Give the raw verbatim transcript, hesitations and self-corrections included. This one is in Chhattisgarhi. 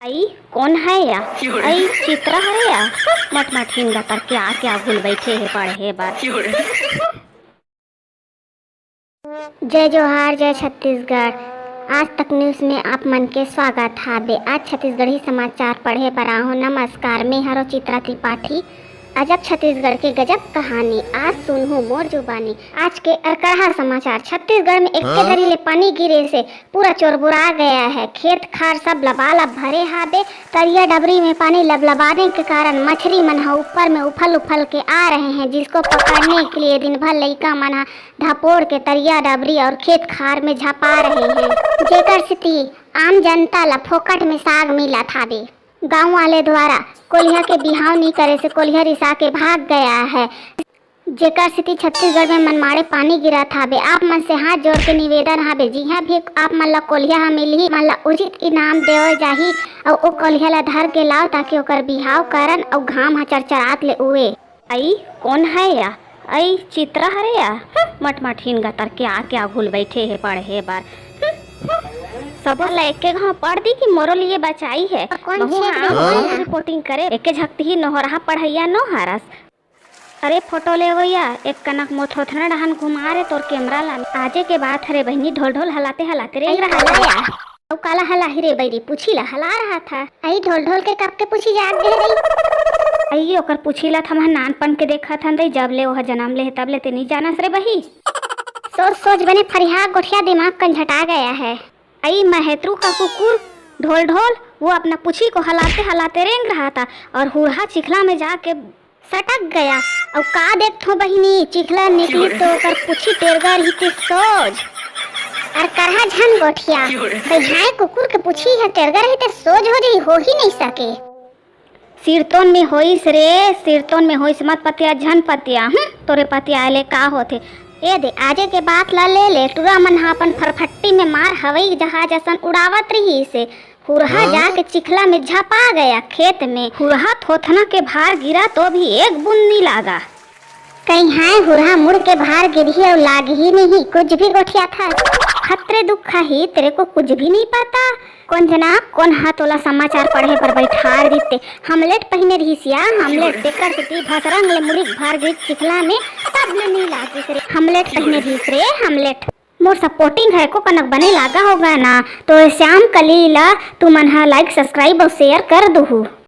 अई कोन है या? अई चित्रा हरे या? मट मट हिंगा तर के आके आघुल बैठे हे पढ़े बर। जय जोहार, जय छत्तीसगढ़। आज तक न्यूज़ में आप मन के स्वागत हाबे। आज छत्तीसगढ़ी समाचार पढ़े बर आहूं। नमस्कार, मैं हरो चित्रा त्रिपाठी। अजब छत्तीसगढ़ के गजब कहानी, आज सुनहू मोर जुबानी। आज के अरकरहा समाचार। छत्तीसगढ़ में एक्के दरी ले पानी गिरे से पूरा चोरबुरा गया है। खेत खार सब लबालब भरे हाबे। तरिया डबरी में पानी लबलबाने के कारण मछरी मन ह ऊपर में उफल उफल के आ रहे हैं, जिसको पकड़ने के लिए दिन भर लइका मन ह धपोड़ के तरिया डबरी और खेत खार में झपा रहे हैं, जेकर सेती आम जनता ल फोकट में साग मिलत हाबे। गांव वाले द्वारा कोलिहा के बिहाव नी करे से कोलिहा रिसा के भाग गया है, जेकर सेती छत्तीसगढ़ में मनमाड़े पानी गिरत हाबे। आप मन से हाथ जोड़ के निवेदन हाबे, जिहां भी आप मन ला कोलिहा ह मिलही, मन ला उचित इनाम देवल जाही, अउ ओ कोलिहा ला धर के लाव, ताकि ओकर बिहाव करन अउ घाम ह चरचरात ले उए। अई कोन है या? अई चित्रा हरे या? हं, मट मट हिंगा तर के आके आघुल बैठे हे पढ़े बर। हं, हं। सबो ला एके घाव पढ़ दी कि मोरो लिए बचाई है। कौन बहु छेद हाँ, में? रिपोर्टिंग करे, एके झकती ही नोहरहा पढ़ैया नो हरस। अरे फोटो लेवइया, एक कनक मोर थोथना डहन घुमा रे तोर कैमरा ला। आजे के बात हरे बहिनी, ढोल ढोल हलाते हलाते रेंग रहा हला या। अउ काला हलाही रे बैरी, पूछी ला हला रहा था। अई ढोल ढोल के कब के पूछी जाग गए रही। अई ओकर पूछी ला थमहन नानपन के देखत हन दई, जब ले ओह जन्म ले हे तब ले ते नी जानस रे बही। सोच सोच बने फरिहा गोठिया दिमाग कंझटा गया है। अई महेतरू का कुकुर ढोल ढोल वो अपना पूछी को हलाते हलाते रेंग रहा था और हुरहा चिखला में जाके सटक गया। अउ का देखथो बहिनी, चिखला निकली तो ओकर पूछी टेरगर ही ते सोज। अर करहा झन गोठिया, कहिहाय कुकुर के पूछी ह टेरगर ही ते सोज हो जाई, हो ही नहीं सके। सिरतोन में होइस रे, सिरतोन में होइस, मत पतिया, झन पतिया। हम्म, तोरे पतिया ले का होथे? ए दे, आजे के बात ला ले ले, टुरा मन ह अपन फरफट्टी में मार हवई जहाज असन उड़ावत रहिस हे। हुरहा हाँ? जाके चिखला में झपा गया खेत में। हुरहा थोथना के भार गिरा तो भी एक बूंद नी लागा। कहिहाय हुरहा मुड़ के भार गिरही अउ लागही नहीं, कुछ भी गोठिया था। खतरे दुख ही, तेरे को कुछ भी नहीं पता। कोन जना, कोन हा तोला समाचार पढ़े बर बैठार दिते? हमलेट पहिने रहिस या, हमलेट, तेकर सेती भसरंग ले मुड़ी भार गिर चिखला में, तब ले नी लागिस रे। हमलेट पहिने रहिस रे, हमलेट। मोर सपोर्टिंग है को कनक बने लागा होगा ना, तो श्याम कली ला तुमन हा like, subscribe और share कर दुहू।